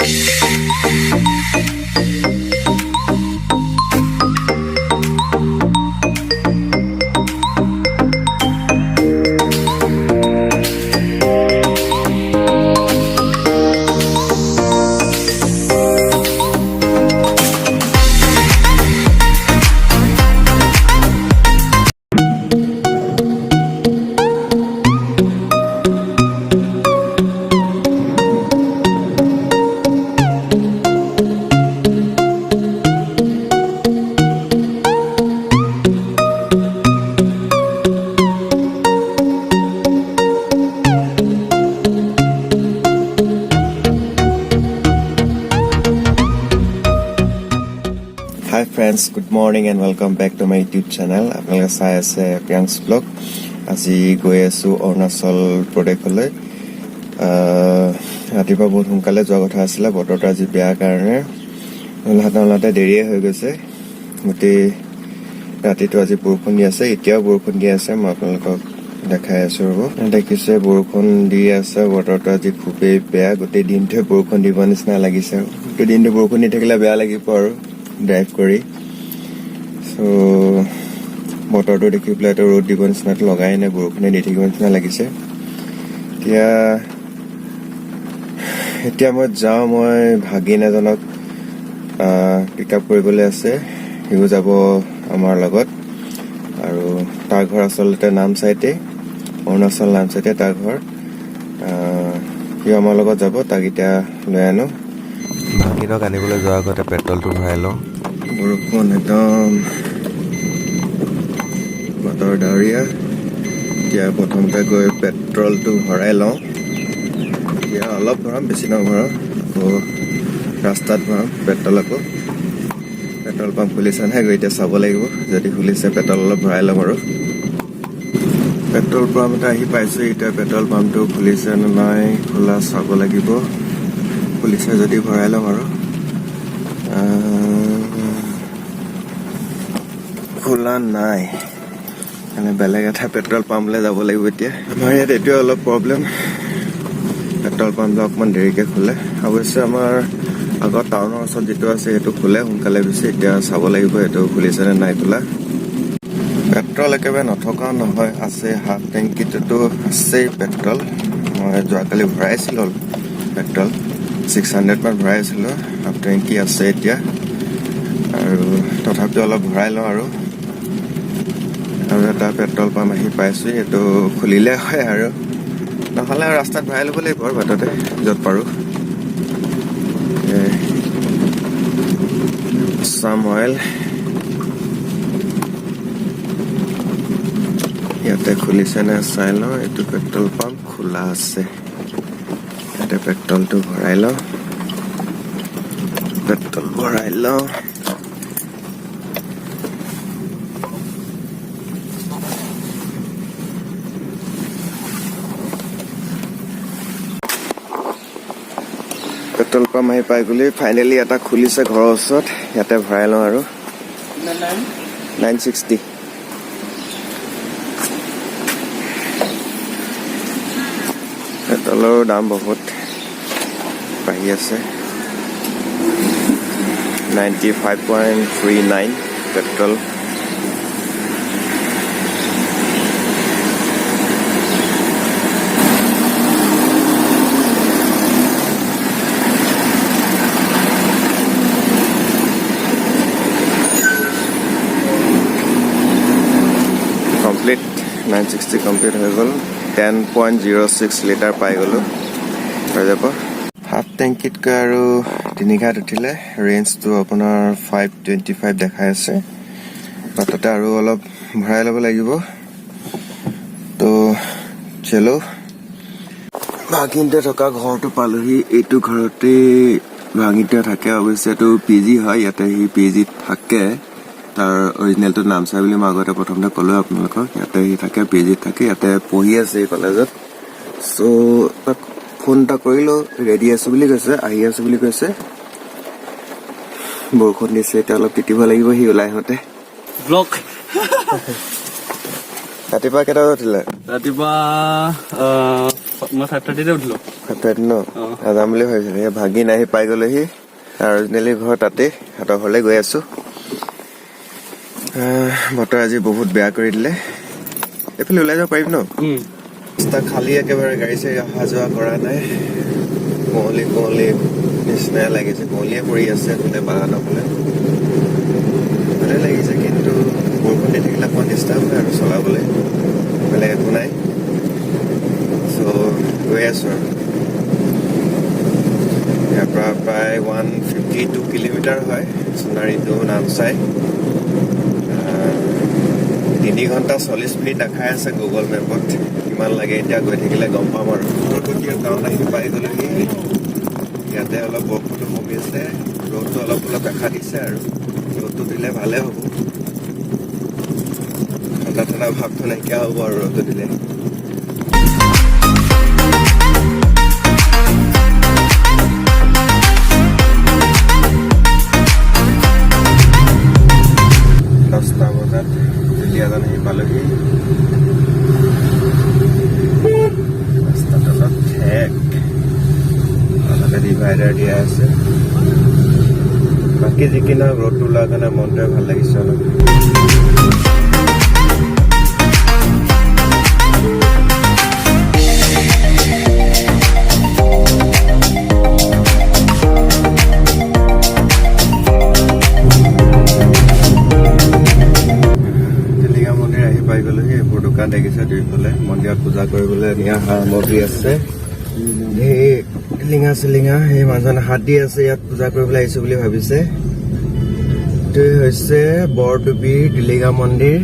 Hi friends, good morning and welcome back to my YouTube channel. আপোনালোকে চাই আছে Priyansh blog. আজি গৈ আছোঁ অৰুণাচল প্ৰদেশলৈ। ৰাতিপুৱা বহুত সোনকালে যোৱা কথা আছিলে। বতৰটো আজি বেয়া কাৰণে ওলাওঁতে ওলাওঁতে দেৰিয়ে হৈ গৈছে। গোটেই ৰাতিটো আজি বৰষুণ দি আছে, এতিয়াও বৰষুণ দি আছে। মই আপোনালোকক দেখাই আছোঁ, ৰ'ব। দেখিছে, বৰষুণ দি আছে। বতৰটো আজি খুবেই বেয়া। গোটেই দিনটোৱে বৰষুণ দিব নিচিনা লাগিছে আৰু গোটেই দিনটো বৰষুণ দি থাকিলে বেয়া লাগিব আৰু ড্ৰাইভ কৰি। চ' বতৰটো দেখি পেলাইতো ৰ'দ দিব নিচিনাটো লগাই নাই, বৰষুণে দি থাকিব নিচিনা লাগিছে। এতিয়া মই যাওঁ, মই ভাগিন এজনক পিক আপ কৰিবলৈ আছে। সিও যাব আমাৰ লগত আৰু তাৰ ঘৰ আচলতে নামচাইতে, অৰুণাচল নামচাইতে তাৰ ঘৰ। সিও আমাৰ লগত যাব, তাক এতিয়া লৈ আনো। ভাগিনক আনিবলৈ যোৱাৰ আগতে পেট্ৰলটো ভৰাই লওঁ। বৰষুণ একদম, বতৰ ডাৱৰীয়া। এতিয়া প্ৰথমতে গৈ পেট্ৰলটো ভৰাই লওঁ। এতিয়া অলপ ভৰাম, বেছি নভৰাওঁ। আকৌ ৰাস্তাত ভৰাম পেট্ৰল। আকৌ পেট্ৰল পাম্প খুলিছে নাই গৈ এতিয়া চাব লাগিব। যদি খুলিছে, পেট্ৰল অলপ ভৰাই ল'ম। আৰু পেট্ৰল পাম্প এটা আহি পাইছোঁ। এতিয়া পেট্ৰল পাম্পটো খুলিছে নে নাই খোলা চাব লাগিব। খুলিছে যদি ভৰাই ল'ম আৰু খোলা নাই মানে বেলেগ এটা পেট্ৰল পাম্পলৈ যাব লাগিব। এতিয়া আমাৰ ইয়াত এইটোৱে অলপ প্ৰব্লেম, পেট্ৰল পাম্পটো অকণমান দেৰিকৈ খোলে। অৱশ্যে আমাৰ আগত টাউনৰ ওচৰত যিটো আছে, সেইটো খোলে সোনকালে বেছি। এতিয়া চাব লাগিব সেইটো খুলিছে নে নাই খোলা। পেট্ৰল একেবাৰে নথকা নহয়, আছে। হাফ টেংকিটোতো আছেই পেট্ৰল। মই যোৱাকালি ভৰাইছিলোঁ পেট্ৰল, 600 মান ভৰাইছিলোঁ। হাফ টেংকি আছে এতিয়া আৰু তথাপিও অলপ ভৰাই লওঁ। আৰু এটা পেট্ৰল পাম্প আহি পাইছোঁ। সেইটো খুলিলে হয় আৰু নহ'লে আৰু ৰাস্তাত ভৰাই ল'ব লাগিব আৰু বাটতে য'ত পাৰোঁ। আছাম অইল ইয়াতে খুলিছে নে চাই লওঁ। এইটো পেট্ৰল পাম্প খোলা আছে। ইয়াতে পেট্ৰলটো ভৰাই লওঁ, পেট্ৰল ভৰাই লওঁ। পেট্ৰল পাম্প আহি পাই গ'লি। ফাইনেলি এটা খুলিছে ঘৰৰ ওচৰত, ইয়াতে ভৰাই লওঁ আৰু। 960। পেট্ৰলৰো দাম বহুত বাঢ়ি আছে। 95.39 petrol. Complete, 960 complete হৈ গ'ল। 10.06 লিটাৰ পাই গ'লোঁ, হৈ যাব। হাফ টেংকিতকৈ আৰু তিনিঘাট উঠিলে। ৰেঞ্জটো আপোনাৰ 525 দেখাই আছে। বাটতে আৰু অলপ ভৰাই ল'ব লাগিব। তো চলো, ভাগিনটোৱে থকা ঘৰটো পালোহি। এইটো ঘৰতেই ভাগিনটোৱে থাকে। অৱশ্যে এইটো পি জি হয়, ইয়াতে সি পি জিত থাকে। তাৰ অৰিজিনেলটো নামচাই বুলি মই আগতে প্ৰথমতে ক'লোৱে আপোনালোকক। ইয়াতে সি থাকে, পি জিত থাকে, ইয়াতে পঢ়ি আছে এই কলেজত। চ' তাক ফোন এটা কৰিলোঁ, ৰেডি আছোঁ বুলি কৈছে, আহি আছোঁ বুলি কৈছে। বৰষুণ দিছে, এতিয়া অলপ তিতিব লাগিব সি ওলাই আহোঁতে। ব্লগ। ৰাতিপুৱা কেইটা বজাত উঠিলে? ৰাতিপুৱা মই 5:30তে উঠিলো। ফাইভ নামচাইত ন? যাম বুলি ভাবিছিলো। এই ভাগিন আহি পাই গ'লোহি। অৰিজিনেলি ঘৰ তাতে, সিহঁতৰ ঘৰলৈ গৈ আছো। বতৰ আজি বহুত বেয়া কৰি দিলে। এইফালে ওলাই যাব পাৰিম ন? ৰাস্তা খালী একেবাৰে, গাড়ী চাড়ী অহা যোৱা কৰা নাই। কুঁৱলী কুঁৱলী নিচিনাই লাগিছে, কুঁৱলীয়ে পৰি আছে এইফালে বাগানৰ ফালে। ভালে লাগিছে, কিন্তু বৰষুণ দি থাকিলে অকণমান ডিষ্টাৰ্ব হয় আৰু চলাবলৈ, বেলেগ একো নাই। চ' গৈ আছোঁ আৰু। ইয়াৰ পৰা প্ৰায় 152 কিলোমিটাৰ হয় সোণাৰী টু নামচাই। 3 ঘণ্টা 40 মিনিট দেখাই আছে গুগল মেপত। কিমান লাগে এতিয়া গৈ থাকিলে গম পাম আৰু। কটকটীয়া টাউন আহি পাই গ'লোহি। ইয়াতে অলপ বৰষুণটো কমিছে, ৰ'দটো অলপ অলপ দেখা দিছে আৰু ৰ'দটো দিলে ভালে হ'ব, ঠাণ্ডা ঠাণ্ডা ভাৱটো নাইকিয়া হ'ব আৰু ৰ'দটো দিলে। 10টা বজাত দুলীয়াজান আহি পালোহি। ৰাস্তাত অলপ ঠেক, তাতে ডিভাইডাৰ দিয়া আছে। বাকী যি কি নহওক, ৰ'দটো ওলোৱাৰ কাৰণে মনটোৱে ভাল লাগিছে অলপ। টিলিঙা মন্দিৰ আহি পাই গ'লোহি। এইবোৰ দোকান দেখিছে দুইফালে, মন্দিৰত পূজা কৰিবলৈ নিয়া সামগ্ৰী আছে। সেই টিলিঙা চিলিঙা, সেই মানুহজনে হাত দি আছে, ইয়াত পূজা কৰিবলৈ আহিছো বুলি ভাবিছে। এইটোৱে হৈছে বৰডুবিৰ টিলিঙা মন্দিৰ।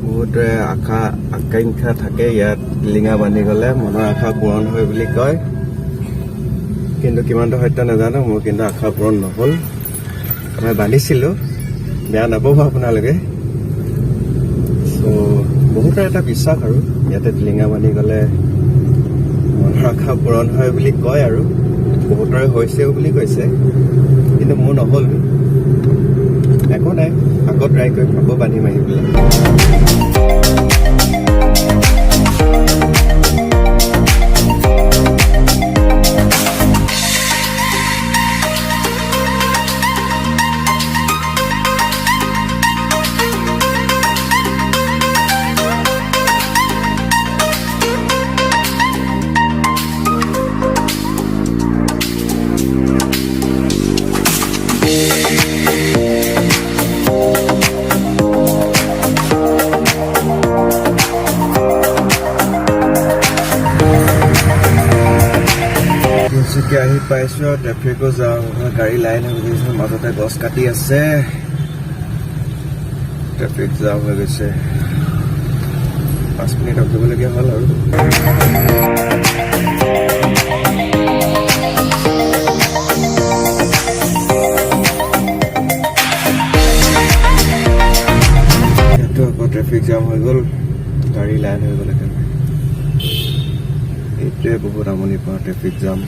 বহুতৰে আশা আকাংক্ষা থাকে, ইয়াত টিলিঙা বান্ধি গ'লে মনৰ আশা পূৰণ হয় বুলি কয়। কিন্তু কিমানটো সত্য নাজানো, মোৰ কিন্তু আশা পূৰণ নহ'ল। মই বান্ধিছিলো, বেয়া নাপাব আপোনালোকে। চ' বহুতৰে এটা বিশ্বাস আৰু ইয়াতে টিলিঙা বান্ধি গ'লে মনৰ আশা পূৰণ হয় বুলি কয় আৰু বহুতৰে হৈছেও বুলি কৈছে, কিন্তু মোৰ নহ'ল। একো নাই, আকৌ ট্ৰাই কৰিম, আকৌ বান্ধিম আহি পেলাই। তিনিচুকীয়া আহি পাইছোঁ আৰু ট্ৰেফিকো জাম, গাড়ী লাইন হৈ গৈছে, মাজতে গছ কাটি আছে, ট্ৰেফিক জাম হৈ গৈছে। 5 মিনিট ৰখিবলগীয়া হ'ল আৰু। ইয়াতো আকৌ ট্ৰেফিক জাম হৈ গ'ল, গাড়ী লাইন হৈ গ'ল একেবাৰে। এইটোৱে বহুত আমনি পাওঁ, ট্ৰেফিক জাম।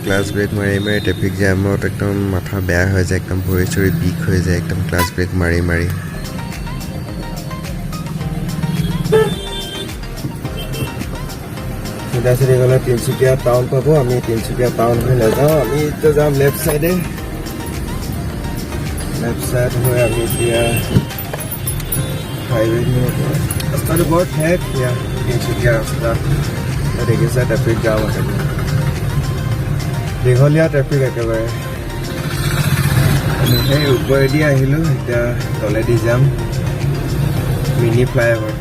ক্লাছ ব্ৰেক মাৰি মাৰি ট্ৰেফিক জামত একদম মাথা বেয়া হৈ যায়, একদম ভৰি চৰি বিষ হৈ যায়, একদম ক্লাছ ব্ৰেক মাৰি মাৰি। চিধা চিধি গ'লে তিনিচুকীয়া টাউন পাব। আমি তিনিচুকীয়া টাউন হৈ নাযাওঁ, আমি এতিয়া যাম লেফ্ট চাইডে। লেফ্ট চাইড হৈ আমি এতিয়া হাইৱে। ৰাস্তাটো বৰ ঠেক ইয়াত তিনিচুকীয়া ৰাস্তা দেখিছে, ট্ৰেফিক জাম আছে, দীঘলীয়া ট্ৰেফিক একেবাৰে। আমি সেই ওপৰেদি আহিলোঁ, এতিয়া তলেদি যাম, মিনি ফ্লাইঅভাৰ।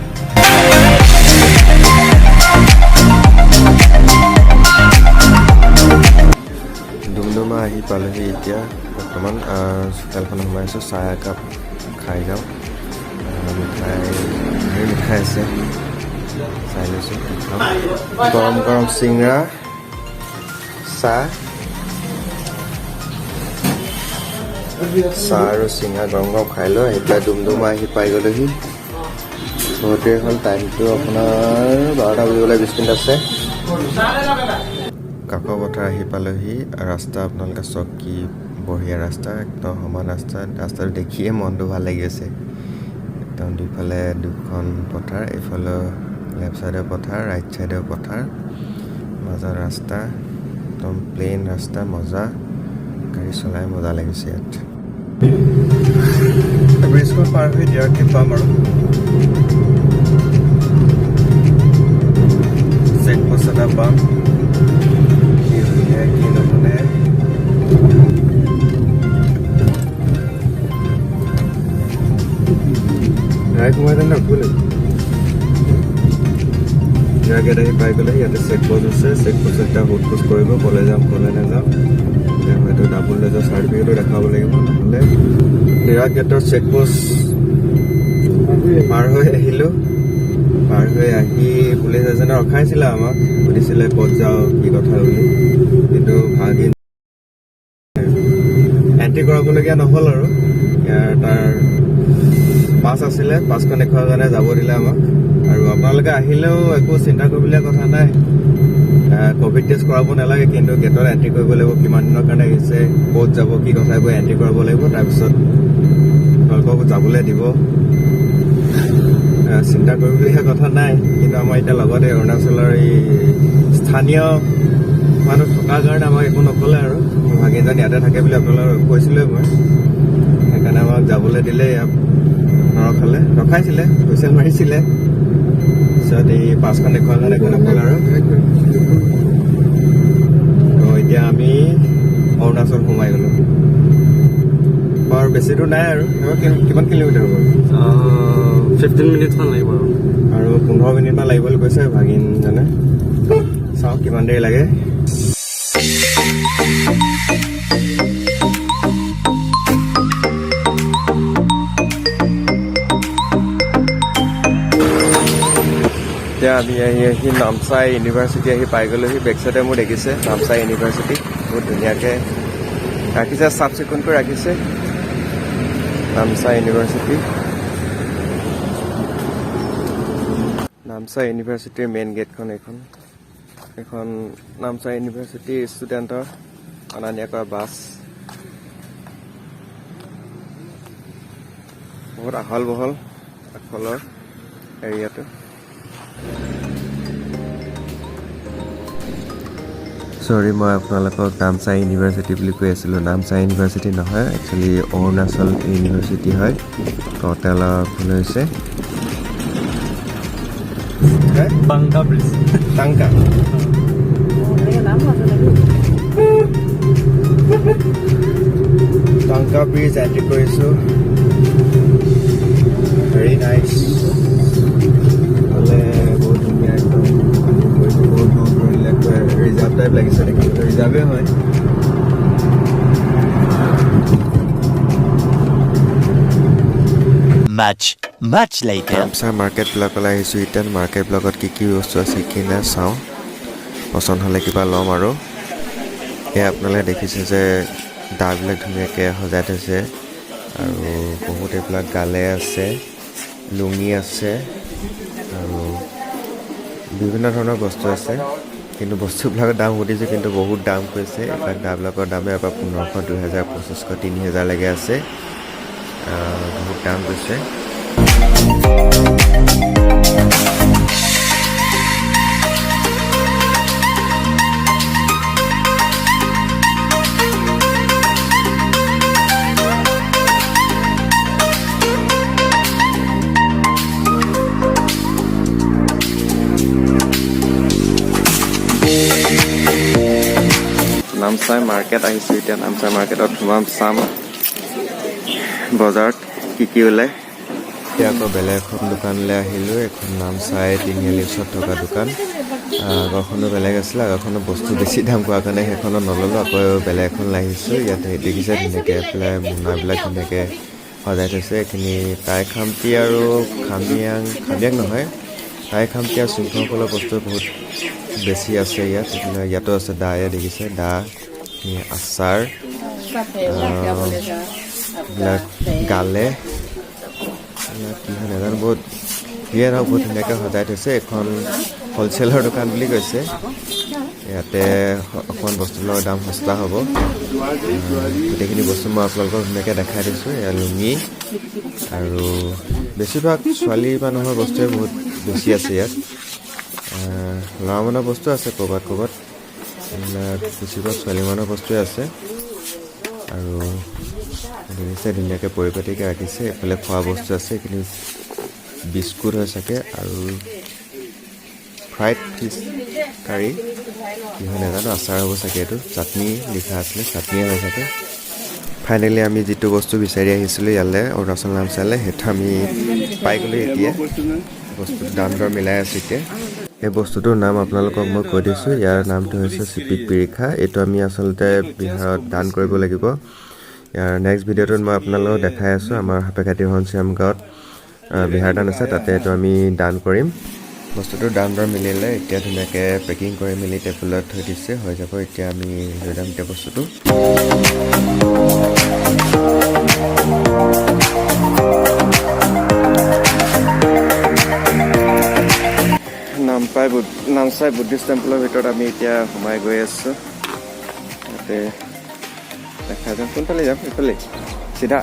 ডুমডুমা আহি পালোহি। এতিয়া বৰ্তমান চোতালখন সোমাইছোঁ, চাহ একাপ খাই যাওঁ। মিঠাই, ধেৰ মিঠাই আছে, চাই লৈছোঁ কি খাম। গৰম গৰম চিংৰা, চাহ। চাহ আৰু চিঙৰা গৰম গৰম খাই লৈ আহি পেলাই ডুমডুমা আহি পাই গ'লোহি। বহুত দেৰি হ'ল, টাইমটো আপোনাৰ 12টা বাজিবলৈ 20 মিনিট আছে। কাকপথাৰ আহি পালোহি। ৰাস্তা আপোনালোকে চাওক, কি বঢ়িয়া ৰাস্তা, একদম সমান ৰাস্তা। ৰাস্তাটো দেখিয়ে মনটো ভাল লাগি গৈছে একদম। একদম দুইফালে দুখন পথাৰ, এইফালে লেফ্ট চাইডেও পথাৰ, ৰাইট চাইডেও পথাৰ, মাজত ৰাস্তা, একদম প্লেইন ৰাস্তা, মজা। গাড়ী চলাই মজা লাগিছে ইয়াত। ব্ৰিজখন পাৰ হৈ দিৰাক গেট পাম আৰু চেক পোষ্ট এটা পাম। কি শুনে কি নুশুনে। গাড়ী সোমাই তেনে ৰখিব লাগিব। দিৰাক গেট আহি পাই গ'লে ইয়াতে চেক পোষ্ট আছে। চেক পোষ্টত এতিয়া সোধ পোছ কৰিব, ক'লৈ যাম ক'লৈ নাযাম। এতিয়া হয়তো ডাবুল ডেজৰ চাৰ্টিফিকেটো দেখাব লাগিব, নহ'লে। দিৰাক গেটৰ চেক পোষ্ট পাৰ হৈ আহিলোঁ। পাৰ হৈ আহি পুলিচ এজনে ৰখাইছিলে আমাক, সুধিছিলে ক'ত যাওঁ কি কথা বুলি। কিন্তু ভাগিন এণ্ট্ৰি কৰাবলগীয়া নহ'ল আৰু ইয়াৰ তাৰ পাছ আছিলে, পাছখন দেখুওৱাৰ কাৰণে যাব দিলে আমাক। আৰু আপোনালোকে আহিলেও একো চিন্তা কৰিবলগীয়া কথা নাই, ক'ভিড টেষ্ট কৰাব নালাগে, কিন্তু গেটত এণ্ট্ৰি কৰিব লাগিব। কিমান দিনৰ কাৰণে আহিছে, ক'ত যাব, কি কথা, এইবোৰ এণ্ট্ৰি কৰাব লাগিব। তাৰপিছত আপোনালোকক যাবলৈ দিব। চিন্তা কৰিবলগীয়া কথা নাই। কিন্তু আমাৰ এতিয়া লগতে অৰুণাচলৰ এই স্থানীয় মানুহ থকাৰ কাৰণে আমাক একো নক'লে। আৰু মোৰ ভাগিনজন ইয়াতে থাকে বুলি আপোনালোকক কৈছিলোঁৱে মই, সেইকাৰণে আমাক যাবলৈ দিলে। ইয়াত নৰখালে, ৰখাইছিলে, হুইচেল মাৰিছিলে, পিছত এই পাছখন দেখুওৱাৰ কাৰণে একো নক'লে। আৰু তো এতিয়া আমি অৰুণাচল সোমাই গ'লোঁ আৰু বেছি দূৰ নাই। আৰু এইবাৰ কিমান কিলোমিটাৰ হ'ব? 15 মিনিটছমান লাগিব আৰু। আৰু 15 মিনিটমান লাগিব বুলি কৈছে ভাগিনজনে। চাওঁ কিমান দেৰি লাগে। এতিয়া আমি আহি আহি নামচাই ইউনিভাৰ্চিটি আহি পাই গ'লোহি। বেক চাইডে মোৰ দেখিছে নামচাই ইউনিভাৰ্চিটি, বহুত ধুনীয়াকৈ ৰাখিছে, চাফ চিকুণকৈ ৰাখিছে নামচাই ইউনিভাৰ্চিটি। নামচাই ইউনিভাৰ্চিটিৰ মেইন গেটখন এইখন। এইখন নামচাই ইউনিভাৰ্চিটিৰ ষ্টুডেণ্টৰ অনা নিয়া কৰা বাছ। বহুত আহল বহল আগফালৰ এৰিয়াটো। চৰি, মই আপোনালোকক নামচাই ইউনিভাৰ্চিটি বুলি কৈ আছিলোঁ। নামচাই ইউনিভাৰ্চিটি নহয়, একচুৱেলি অৰুণাচল ইউনিভাৰ্চিটি হয়। কওঁতে অলপ ভুল হৈছে। বাংকা ব্ৰিজ। টাংকা। নাম আছে নেকি? টাংকা ব্ৰিজ এণ্ট্ৰি কৰিছোঁ। Very nice. ফালে বহুত ধুনীয়া, একদম পানী পৰিছে। বহুত দূৰ দূৰণিলৈকে ৰিজাৰ্ভ টাইপ লাগিছে দেখিবলৈ, ৰিজাৰ্ভেই হয়। Much, much later. Namsai market ব্লকলৈ আহিছোঁ এতিয়া। মাৰ্কেট ব্লকত কি কি বস্তু আছে কি নাই চাওঁ, পচন্দ হ'লে কিবা ল'ম। আৰু এয়া আপোনালোকে দেখিছে যে দাবিলাক ধুনীয়াকৈ সজাই থৈছে আৰু বহুত এইবিলাক গালে আছে, লুঙি আছে আৰু বিভিন্ন ধৰণৰ বস্তু আছে। কিন্তু বস্তুবিলাকৰ দাম সুধিছোঁ, কিন্তু বহুত দাম কৈছে। এইবিলাক দাবিলাকৰ দামে ইয়াৰ পৰা 1500, 2000, 2500, 3000লৈকে আছে। বহুত দাম কৈছে। নামচাই মাৰ্কেট আহিছোঁ এতিয়া। নামচাই মাৰ্কেটত সোমাম, চাম বজাৰত কি কি ওলায়। এতিয়া আকৌ বেলেগ এখন দোকানলৈ আহিলোঁ। এখন নামচাই তিনিআলিৰ ওচৰত থকা দোকান। আগৰখনো বেলেগ আছিলে। আগৰখনৰ বস্তু বেছি দাম কোৱাৰ কাৰণে সেইখনত নল'লোঁ, আকৌ বেলেগ এখনলৈ আহিছোঁ। ইয়াত দেখিছে ধুনীয়াকৈ পেলাই মোনাবিলাক ধুনীয়াকৈ সজাই থৈছে। এইখিনি টাই খামটি আৰু খামিয়াং, খামিয়াং নহয়, টাই খামটি আৰু চিংফৌসকলৰ বস্তু বহুত বেছি আছে ইয়াত। এইবিলাক ইয়াতো আছে। দা, ইয়াত দেখিছে দা, আচাৰ এইবিলাক, গালে এইবিলাক কি হয় নাজানো। বহুত যিয়ে নহওক, বহুত ধুনীয়াকৈ সজাই থৈছে। এখন হ'লচেলৰ দোকান বুলি কৈছে। ইয়াতে অকণমান বস্তুবিলাকৰ দাম সস্তা হ'ব। গোটেইখিনি বস্তু মই আপোনালোকক ধুনীয়াকৈ দেখাই দিছোঁ। এয়া লুঙি আৰু বেছিভাগ ছোৱালী মানুহৰ বস্তুৱে বহুত বেছি আছে ইয়াত। ল'ৰা মানুহৰ বস্তু আছে ক'ৰবাত ক'ৰবাত, এইবিলাক বেছিভাগ ছোৱালী মানুহৰ বস্তুৱে আছে। আৰু দেখিছে, ধুনীয়াকৈ পৰিপাটিকৈ ৰাখিছে। এইফালে খোৱা বস্তু আছে। এইখিনি বিস্কুট হয় চাগে আৰু ফ্ৰাইড ফিছ কাৰী কি হয় নাজানো, আচাৰ হ'ব চাগে। এইটো চাটনি লিখা আছিলে, চাটনিয়ে হয় চাগে। ফাইনেলি আমি যিটো বস্তু বিচাৰি আহিছিলোঁ ইয়ালৈ, অৰুণাচল নামচাইলৈ, সেইটো আমি পাই গ'লোঁ। এতিয়া বস্তুটো দাম দৰ মিলাই আছোঁ। এতিয়া এই বস্তুটোৰ নাম আপোনালোকক মই কৈ দিছোঁ। ইয়াৰ নামটো হৈছে চিপিক পিৰিখা। এইটো আমি আচলতে বিহাৰত দান কৰিব লাগিব। ইয়াৰ নেক্সট ভিডিঅ'টোত মই আপোনালোকক দেখাই আছোঁ। আমাৰ সাপেখাতি ঘনশ্যাম গাঁৱত বিহাৰ দান আছে, তাতে এইটো আমি দান কৰিম। বস্তুটোৰ দাম দৰ মিলিলে, এতিয়া ধুনীয়াকৈ পেকিং কৰি মেলি টেবুলত থৈ দিছে। হৈ যাব, এতিয়া আমি লৈ যাম এতিয়া বস্তুটো। নামচাই বুদ্ধিষ্ট টেম্পলৰ ভিতৰত আমি এতিয়া সোমাই গৈ আছোঁ। তাতে দেখা যাম। কোনফালে যাম? এইফালে চিধা।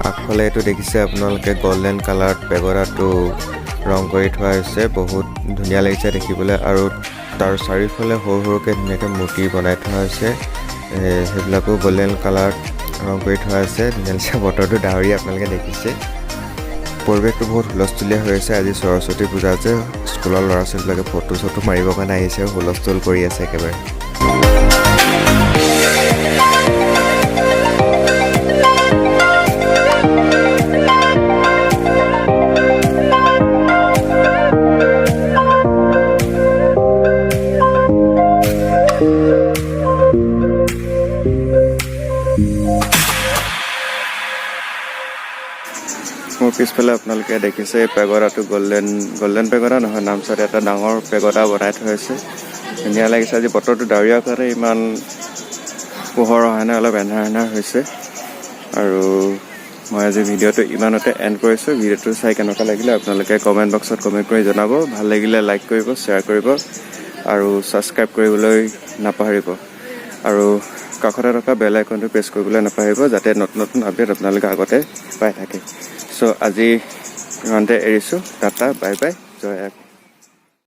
আগফালে এইটো দেখিছে আপোনালোকে, গল্ডেন কালাৰত পেগডাটো ৰং কৰি থোৱা হৈছে। বহুত ধুনীয়া লাগিছে দেখিবলৈ। আৰু তাৰ চাৰিওফালে সৰু সৰুকৈ ধুনীয়াকৈ মূৰ্তি বনাই থোৱা হৈছে। সেইবিলাকো গল্ডেন কালাৰত ৰং কৰি থোৱা হৈছে। ধুনীয়া লাগিছে। বতৰটো ডাৱৰীয়া, আপোনালোকে দেখিছে। পৰিৱেশটো বহুত হুলস্থুলীয়া হৈ আছে। আজি সৰস্বতী পূজা যে, স্কুলৰ ল'ৰা ছোৱালীবিলাকে ফটো চটো মাৰিবৰ কাৰণে আহিছে, হুলস্থুল কৰি আছে একেবাৰে। মোৰ পিছফালে আপোনালোকে দেখিছে এই পেগডাটো, গল্ডেন পেগডা নহয়, নামচাইত এটা ডাঙৰ পেগডা বনাই থৈছে। ধুনীয়া লাগিছে। আজি বতৰটো ডাৱৰীয়া কাৰণে ইমান পোহৰ অহা নাই, অলপ এন্ধাৰ এন্ধাৰ হৈছে। আৰু মই আজি ভিডিঅ'টো ইমানতে এণ্ড কৰিছোঁ। ভিডিঅ'টো চাই কেনেকুৱা লাগিলে আপোনালোকে কমেণ্ট বক্সত কমেণ্ট কৰি জনাব। ভাল লাগিলে লাইক কৰিব, শ্বেয়াৰ কৰিব আৰু ছাবস্ক্ৰাইব কৰিবলৈ নাপাহৰিব। আৰু কাষতে থকা বেল আইকনটো প্ৰেছ কৰিবলৈ নাপাহৰিব, যাতে নতুন নতুন আপডেট আপোনালোকে আগতে পাই থাকে। চ' আজি ইমানতে এৰিছোঁ। টাটা, বাই বাই, জয় আই।